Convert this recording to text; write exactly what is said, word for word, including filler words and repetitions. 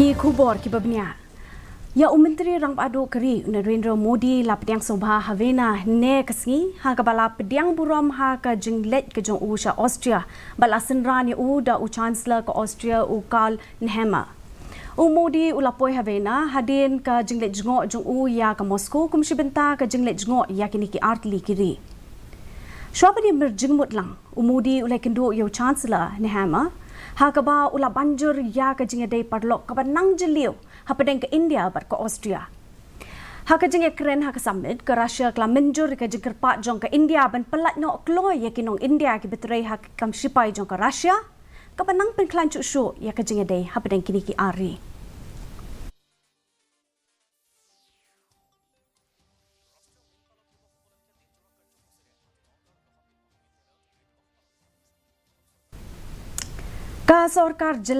Ki khubor kiba bniah. Ïa u Myntri Rangbah Duh ka ri u Narendra Modi la pdiang sngewbha ha Vienna hynne ka sngi ha kaba la pdiang burom ha ka jingleit ka jong u sha Austria, bad la synran ïa u da u Chancellor ka Austria u Karl Nehammer. U Modi u la poi ha Vienna hadien ka jingleit jngoh jong u ïa ka Moscow kum shi bynta ka jingleit jngoh ïa kine ki artylli ki ri. Shuwa ban ïa mir jingmut lang, u Modi u la ïakynduh ïa u Chancellor Nehammer ha kaba u la ban jur ïa ka jingïadei paralok kaba nang jylliew hapdeng ka India bad ka Austria. Ha ka jingïakren ha ka summit, ka Russia ka la mynjur ïa ka jingkyrpad jong ka India ban pyllait noh kloi ïa ki nong India kiba trei ha ka kam shipai jong ka Russia, kaba nang pynkhlaiñ shuh shuh ïa ka jingïadei hapdeng kine ki ar ri. Ka sorkar jylla